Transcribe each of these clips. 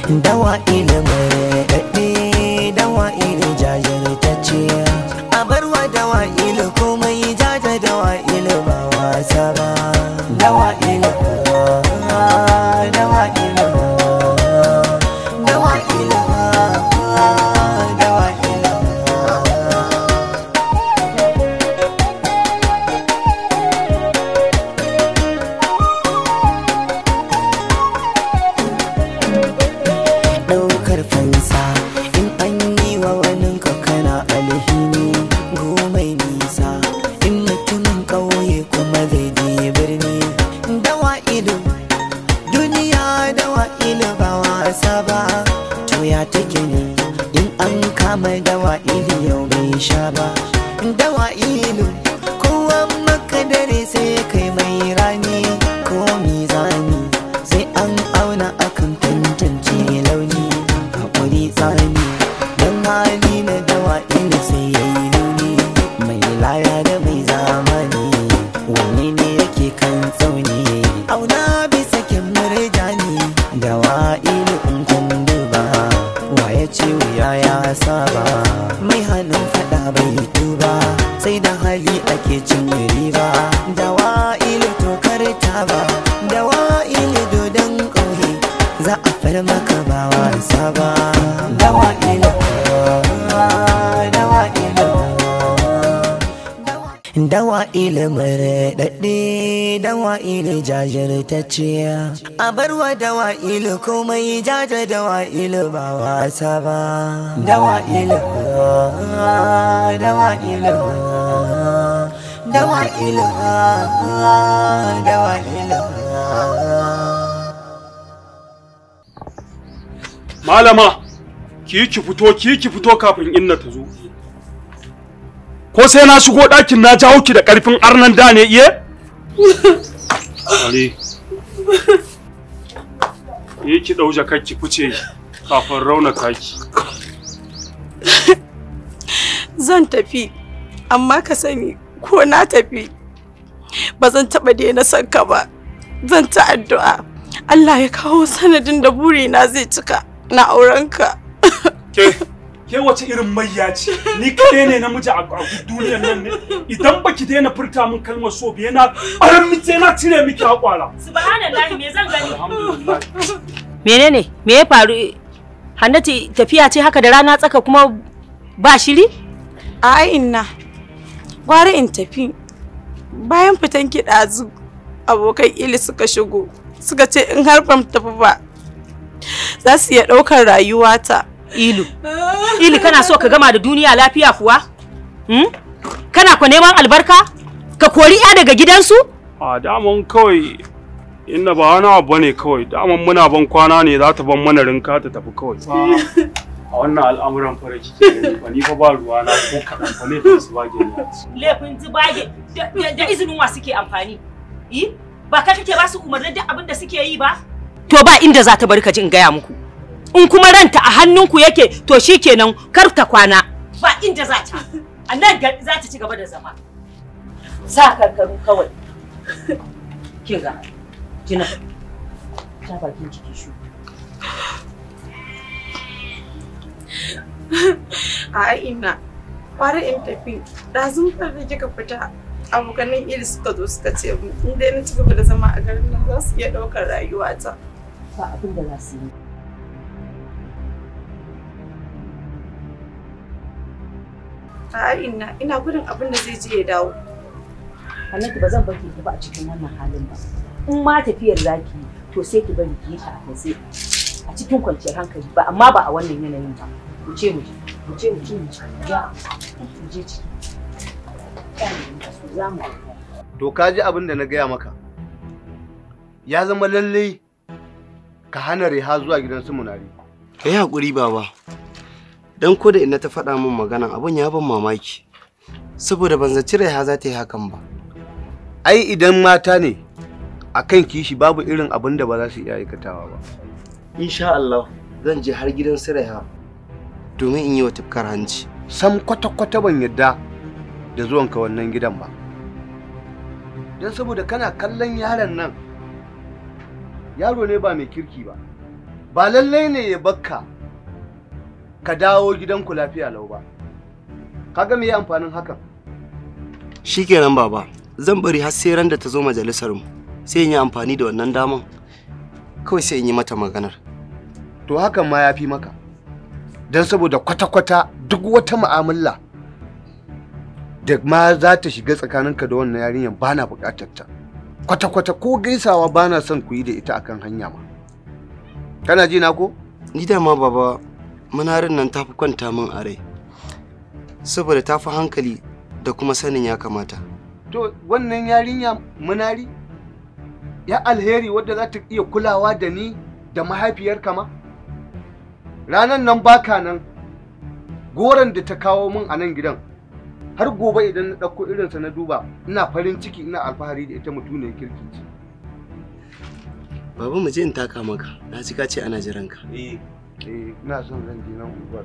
Dawa ilimin daɗe, dawa ili jajirtacce. A barwa dawa ilu komai jaja, dawa ilu ba wasa ba. Dawa ilu, dawa ilu, dawa ilu, dawa ilu. Ɗaukar fansa in an yi wa waninka kana alhini, gomai nisa in mutumin ƙauye kuma zai je birni. Dawa ido duniya, dawa ido ba wasa ba. To ya take ne in an kama dawa ido yau bai sha ba? Dawa ido kowa maka dare sai kai mai rani, ko mizani sai an auna akan tantance launi. Haƙuri tsani don hali na dawa ina sai ya yi nuni. Mai laya da mai zamani, wanne ne yake kan tsauni? Auna bisa murjani, dawa ilu in kun duba. Wa ya ce wuya ya saba? Mai hannun fada bai tuba, sai da hali ake cin riba. Dawa ilu tokar taba, dawa ilu dodon ƙauye, za a far maka ba wasa ba. Dawa ilu, dawa ilu, dawa ilimin daɗe, dawa ilu jajirtacce. A barwa dawa ilu komai jaja, dawa ilu ba wasa ba. Dawa ilu, dawa ilu, dawa ilu, dawa ilu. Malama, ki yi ki fito, ki yi ki fito kafin inna ta zo. Ko sai na shigo ɗakin na jawo ki da ƙarfin arnan da ne iye? Are. Yi ki ɗau jakar ki fice kafin raunata ki. Zan tafi, amma ka sani ko na tafi ba zan taɓa daina son ka ba. Zan ta addu'a Allah ya kawo sanadin da burina zai cika na aurenka. Ke, ke wace irin mayya ce? Ni kaɗai ne namiji a duniyar nan ne? Idan baki daina furta min kalmar so biye na ɓaran min sai na cire miki haƙwara. Subhanallahi, me zan gani? Alhamdulillah. Menene? Me ya faru? Hannatu, tafiya ce haka da rana tsaka kuma ba shiri? A'a inna, gwara in tafi. Bayan fitan ki ɗazu, abokan ili suka shigo, suka ce in har ban tafi ba, za su iya ɗaukar rayuwata. Ilu. Ilu, kana so ka gama da duniya lafiya kuwa? Hmm? Kana ku neman albarka? Ka kori ya daga gidansu? A daman kawai inna ba wani abu bane kawai, daman muna ban kwana ne, za ta ban mana rinka ta tafi kawai. A wannan al'amuran fara kike gani fa, ni fa ba ruwa na ko kaɗan fa, laifin su bage ne. Laifin zubage da izinin wa suke amfani? Eh? Ba ka kake ba su umarnin duk abin da suke yi ba? To ba inda za ta bari ka ji in gaya muku. In kuma ranta a hannunku yake to shikenan, kar ta kwana. Ba inda za ta. A nan za ta ci gaba da zama. Sa karkaru kawai. Kin ga. Kina. Ta bakin ciki shu. A'a inna, gwara in tafi. Ɗazun fa da kika fita, abokanan ili suka zo suka ce mu in dai na ci gaba da zama a garin nan za su iya ɗaukar rayuwata. Ba abin da za su yi. A'a inna, ina gudun abin da zai je ya dawo. Hannatu, ba zan bar ki tafi a cikin wannan halin ba. In ma tafiyar zaki yi, to sai ki bari ki yi ta a natse, a cikin kwanciyar hankali ba, amma ba a wannan yanayin ba. Mu ce mu je, mu ce mu je mu je, ya mu je ciki. Za mu To ka ji abin da na gaya maka. Ya zama lallai ka hana Reha zuwa gidan su Munari. Ka yi haƙuri baba. Don ko da ina ta faɗa min magana abin ya ban mamaki. Saboda ban zaci Reha za ta yi hakan ba. Ai idan mata ne akan kishi babu irin abin da ba za su iya aikatawa ba. Insha Allah zan je har gidan su Reha domin in yi wa tufkar hanci. Sam kwata-kwata ban yadda da zuwanka wannan gidan ba. Don saboda kana kallon yaron nan, yaro ne ba mai kirki ba. Ba lallai ne ya bakka ka dawo gidanku lafiya lau ba. Kaga me amfanin hakan? Shikenan baba, zan bari har sai ran da ta zo majalisar mu, sai in yi amfani da wannan daman. Kawai sai in yi mata maganar. To hakan ma ya fi maka. Don saboda kwata-kwata duk wata mu'amala da ma za ta shiga tsakaninka da wannan yarinyar ba na buƙatar ta. Kwata-kwata ko gaisawa ba na son ku yi da ita akan hanya ma. Kana ji na ko? Ni da ma baba, munarin nan ta fi kwanta min a rai. Saboda ta fi hankali da kuma sanin ya kamata. To wannan yarinya munari ya alheri wadda za ta iya kulawa da ni da mahaifiyarka ma? Ranan nan baka nan, goron da ta kawo min a nan gidan, har gobe idan na ɗauko irinsa na duba, ina farin ciki ina alfahari da ita mutuniyar kirki ce. Baba mu je in taka maka, na ji ka ce ana jiran ka. Eh, ina son zan je nan unguwar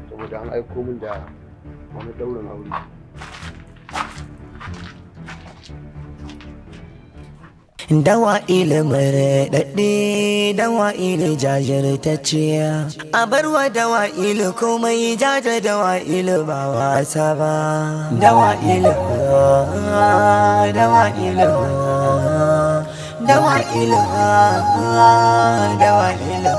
saboda an aiko min da wani ɗaurin aure. Dawa ilimin raɗaɗe, dawa ili jajirtacciya. A barwa dawa ili komai jaja dawa ili ba wasa ba. Dawa ili, dawa ili, dawa ili, dawa ili.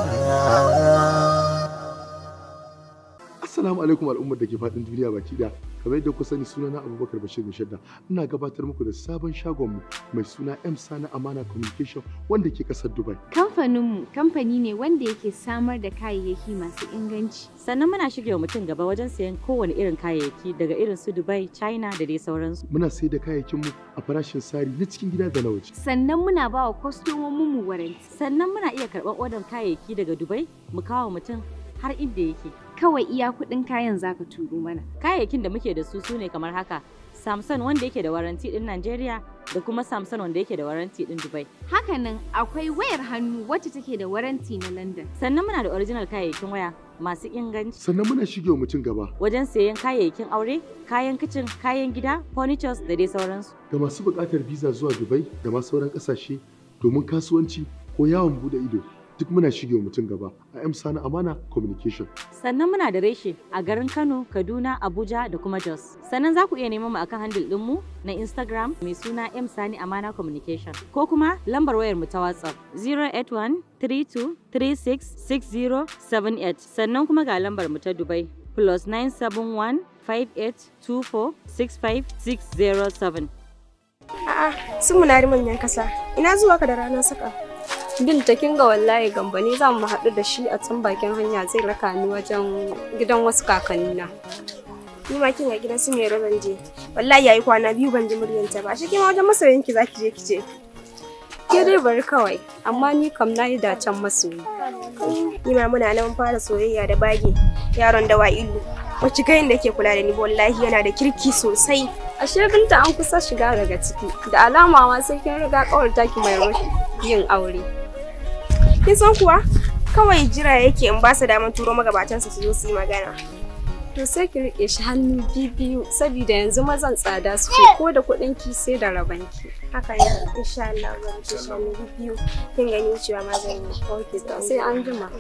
Assalamu alaikum al'ummar da ke faɗin duniya baki ɗaya. Kamar yadda ku sani sunana Abubakar Bashir Mishadda. Ina gabatar muku da sabon shagonmu mai suna M Sani Amana Communication wanda ke ƙasar Dubai. Kamfaninmu kamfani ne wanda yake samar da kayayyaki masu inganci. Sannan muna shige wa mutum gaba wajen sayan kowane irin kayayyaki daga irin su Dubai, China da dai sauransu. Muna sayar da kayayyakinmu a farashin sari na cikin gida da na waje. Sannan muna ba wa kwastomominmu waranti. Sannan muna iya karɓar odar kayayyaki daga Dubai mu kawo mutum har inda yake. Kawai iya kuɗin kayan zaka turo mana. Kayayyakin da muke da su sune kamar haka: Samsung wanda yake da waranti din Najeriya da kuma Samsung wanda yake da waranti din Dubai. Hakanan akwai wayar hannu wacce take da waranti na London. Sannan muna da original kayayyakin waya masu inganci. Sannan muna shige wa mutum gaba wajen sayen kayayyakin aure, kayan kicin, kayan gida, furnitures da dai sauransu. Ga masu buƙatar visa zuwa Dubai da ma sauran ƙasashe domin kasuwanci ko yawon buɗe ido, duk muna shige mutum gaba a M Sani Amana Communication. Sannan muna da reshe a garin Kano, Kaduna, Abuja da kuma Jos. Sannan za ku iya neman mu akan handle ɗinmu na Instagram mai suna M Sani Amana Communication ko kuma lambar wayar mu ta WhatsApp 081 32 36 60 78. Sannan kuma ga lambar mu ta Dubai +971 58 24 65 607. A'a, sun munari manyan kasa. Ina zuwa ka da rana saka. Binta kin ga wallahi Gambo ne za mu haɗu da shi a can bakin hanya zai raka ni wajen gidan wasu kakannina. Ni ma kin ga gidan su mai zan je. Wallahi yayi kwana biyu ban ji muryanta ba. Shi kima wajen masoyinki zaki je kice. Ke dai bari kawai, amma ni kam nayi dacen masoyi. Ni ma muna nan fara soyayya da bage yaron da wa'ilu. Wacce ga inda yake kula da ni wallahi yana da kirki sosai. Ashe Binta an kusa shiga daga ciki. Da alama ma sai kin riga kawar taki mai yin aure. Kin san kuwa kawai jira yake in ba su damar turo magabatansa su zo su yi magana. To sai ki rike shi hannu biyu saboda yanzu mazan tsada suke ko da kuɗin ki sai da raban ki. Haka ne insha Allah zan rike shi hannu biyu kin gani wucewa ma zan yi. Okay to sai an jima.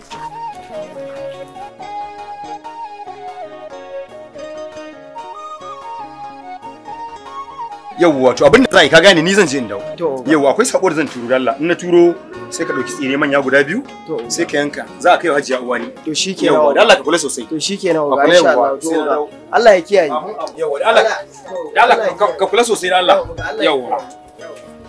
Yawwa to abin da za a yi ka gane ni zan je in dawo. Yawwa akwai sako da zan turo da Allah in na turo sai ka dauki tsire manya guda biyu sai ka yanka za a kai wa Hajiya uwa ne. To shikenan. Yawwa da Allah ka kula sosai. To shikenan oga insha Allah. To Allah ya kiyaye. Yawwa da Allah da Allah ka kula sosai da Allah. Yawwa.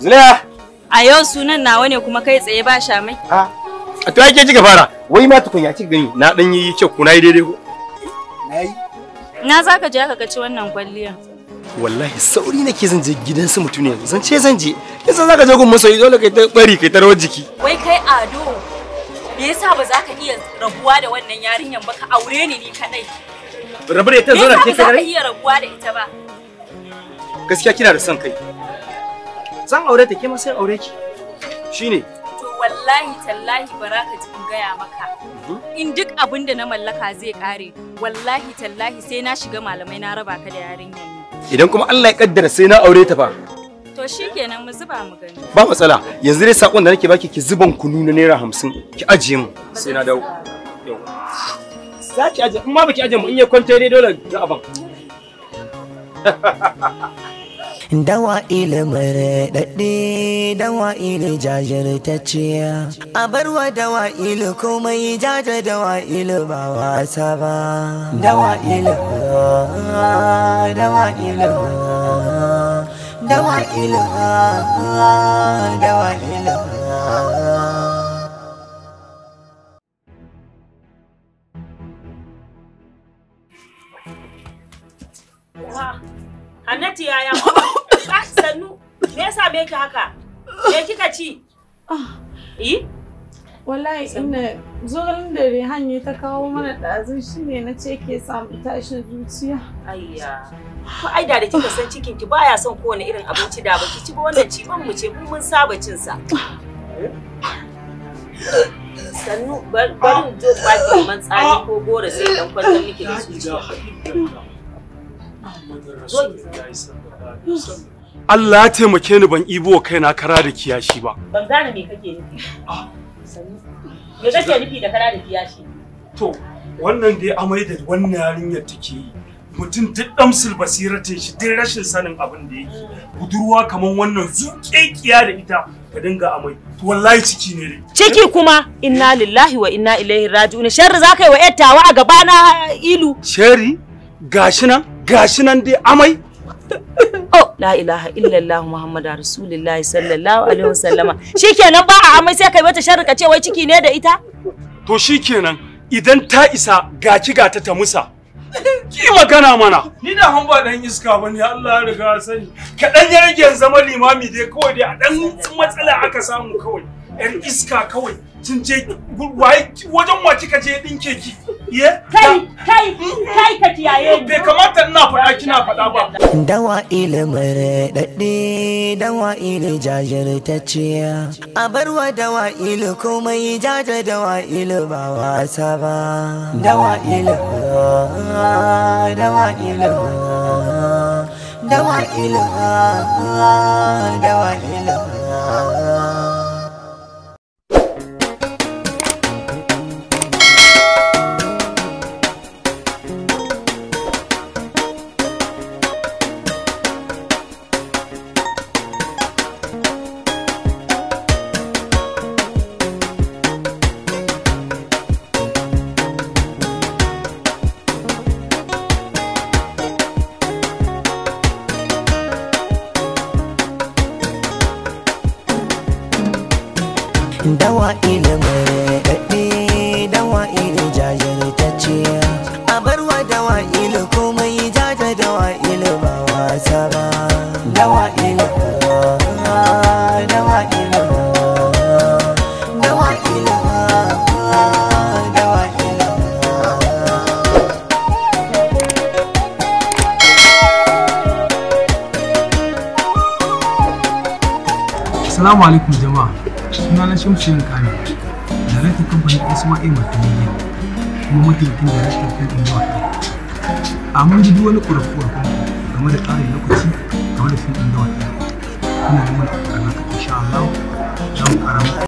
Zulaiha. A yau sunan nawa ne kuma kai tsaye ba shamai. A to ai ke kika fara wai ma tukun ya kika gani na dan yi kyau ko nayi daidai ko? Nayi. Na zaka je ka ci wannan kwalliya. Wallahi sauri nake zan je gidan su mutum ne zan ce zan je yasa zaka je gun masoyi dole kai ta bari kai ta rawar jiki. Wai kai Ado, me yasa ba za ka iya rabuwa da wannan yarinyan ba ka aure ni ni kadai? Rabu da ita zo na ke Me yasa ba za ka kadai? iya rabuwa da ita ba? Gaskiya kina da son kai. Zan aure ta ke ma sai aure ki. Shine. To wallahi tallahi bara ka ji in gaya maka. In duk abin da na mallaka zai kare, wallahi tallahi sai na shiga malamai na raba ka da yarinyan nan. Idan kuma Allah ya kaddara sai na aure ta fa. To To shikenan mu zuba mu gani. Ba matsala. Yanzu dai sakon da nake baki ki zuban kunu na naira 50 ki ajiye mu sai na dawo. Yau. Za ki ajiye in ma baki ajiye mu in ya kwanta dai dole za a ban. Dawa ilimin daɗe, dawa ili jajirtacciya. A barwa dawa ili komai jaja dawa ili ba wasa ba. Dawa ili, dawa ili, dawa ili, dawa ili. Hannatu yaya? Sannu, me yasa me ki haka? Me kika ci? Eh? Wallahi ina zogalin da Rehan ya ta kawo mana ɗazu shine na ce ke samu tashin zuciya. Ayya. Ko ai da kika san cikin ki baya son kowane irin abinci da baki ci ba wannan ci ban mu ce mun saba cin sa. Sannu bari in zo baki man tsani ko gora sai dan kwantar miki da zuciya. Allah ya taimake ni ban ibo kaina kara da kiyashi ba. Ban gane me kake nufi. Me kake nufi da kara da kiyashi? To, wannan dai amai da wannan yarinyar take yi. Mutum duk damsul basiratin shi duk rashin sanin abin da yake. Budurwa kaman wannan zuƙeƙiya da ita ka dinga amai. To wallahi ciki ne dai. Ciki kuma inna lillahi wa inna ilaihi raji'un. Sharri zaka yi wa yattawa a gaba na ilu. Sharri gashi nan gashi nan dai amai. Oh, la ilaha illallah Muhammadu Rasulullahi sallallahu alaihi wasallama. Shikenan ba a amai sai kai mata sharri ka ce wai ciki ne da ita? To shikenan idan ta isa gaci gata ta musa. Ki magana mana. Ni da han ba dan iska bane Allah ya riga sani. Kadan ya rage zama limami dai kawai dai a dan matsala aka samu kawai. Yar iska kawai. Kin je wajen wa kika je dinke ki? Ye? Kai kai kai ka kiyaye ni. Bai kamata ina faɗa kina faɗa ba. Dawa ilimin daɗe, dawa ili jajirtacciya. A barwa dawa ili komai jaja dawa ili ba wasa ba. Dawa ili, dawa ili, dawa ili, dawa ili. Dawa ilimin daɗe, dawa ili jajirtacciya. A barwa dawa ili komai jaja dawa ili ba wasa ba. Dawa ili, dawa ili, dawa ili, dawa ili. Assalamu alaikum jama'a. Sunana Shamsu Yankami, daraktan kamfanin SYA Multimedia kuma mataimakin daraktan fim ɗin Dawa. A mun ji duk wani ƙorafe-ƙorafen game da ƙarin lokaci game da fim ɗin Dawa. Muna nan muna ƙoƙarin haka insha Allah za mu ƙara muku.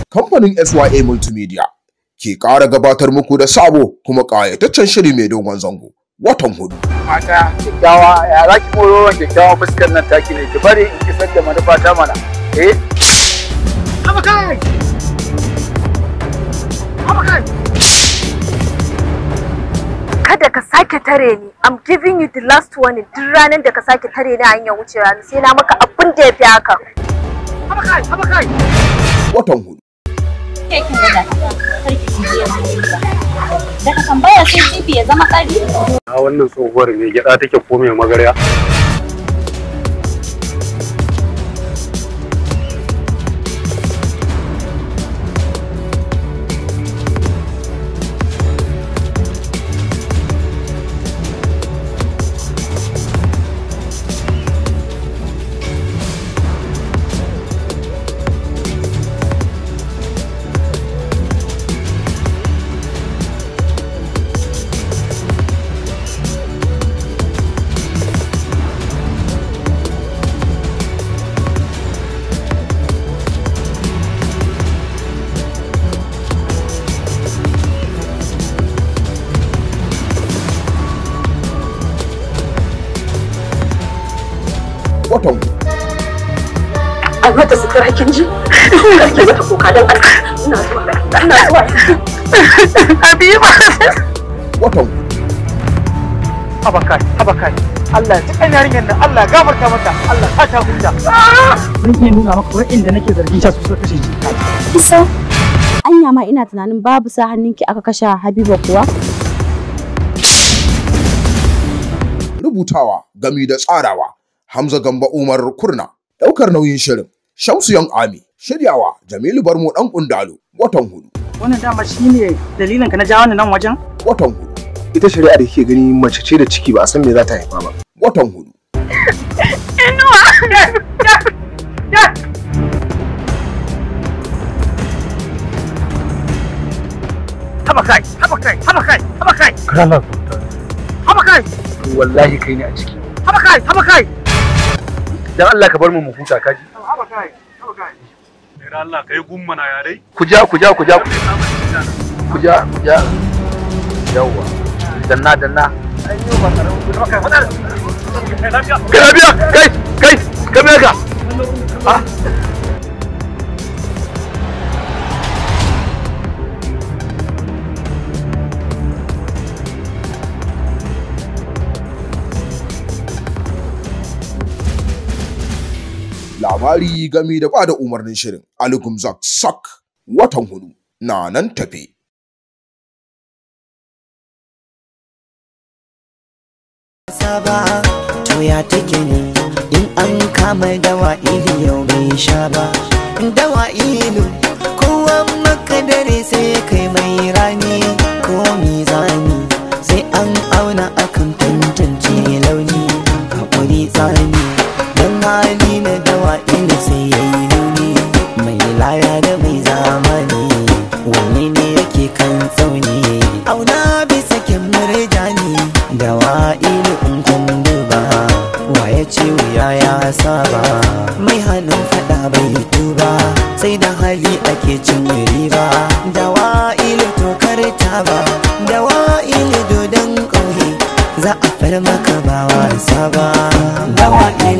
Kamfanin SYA Multimedia ke ƙara gabatar muku da sabo kuma ƙayataccen shiri mai dogon zango watan hudu. Mata kyakkyawa ya za ki moro kyakkyawa fuskar nan taki ne ki bari in kisar da manufa ta mana. Eh? Abakai! Abakai! Kada ka sake sake tare ni, I'm giving you the last warning. Duk ranar da ka sake tare ni a hanyar wucewa sai na maka abin da ya fi haka. Haba kai, haba kai. Watan hudu. Ke kin ga da karki ki je daga tambaya sai jibi ya zama kari. A wannan tsohuwar mai gyada take ko mai magarya. Watan hudu. Ai mata sutura kin ji? Karki mata kuka don Allah. Ina zuwa. Ina zuwa. Habiba. Watan hudu. Haba kai, haba kai. Allah ya ji kan yarinyar nan, Allah ya gafarta mata, Allah ta ta huta. Zan iya nuna maka wa'inda nake zargin sha su suka kashe ji. Isa. Anya ma ina tunanin babu sa hannunki aka kashe Habiba kuwa. Rubutawa gami da tsarawa Hamza Gamba Umar Kurna. Daukar nauyin shirin Shamsu Yan Ami. Shiryawa Jamilu Barmo Dan Kundalo. Watan hudu. Wannan dama shine dalilin ka na jawo ni nan wajen? Watan hudu. Ita shari'a da kike gani mace ce da ciki ba a san me za ta haifa ba. Watan hudu. Inuwa. Haba kai, haba kai, haba kai, haba kai. Kana Haba kai, wallahi kai ne a ciki. haba kai, haba kai. Dan Allah ka bar mu mu huta kaji. Haba kai, haba kai. Dai Allah kai gummana ya dai. Ku ja ku ja ku ja. Ku ja ku ja. Yawwa. Danna danna. Haba kai, fadar. Kai lafiya kai kai ka me ka. Ah. Labari gami da bada umarnin shirin Ali Gumzak Sak. Watan hudu na nan tafe. Saba to ya take ne in an kama dawa ilu yau bai sha ba. Dawa ilu kowa maka dare sai kai mai rani ko mizani sai an auna akan tantance launi hakuri tsani don hali na dawa ilu sai yayi nuni mai laya da mai zamani wani ne yake kan tsauni auna bisa kyan murjani dawa ilu in kun duba waye ce wuya ya saba mai hannun fada bai tuba sai da hali ake cin riba dawa ilu tokar taba dawa ilu dodon ƙauye za a far maka ba wasa ba dawa ilu.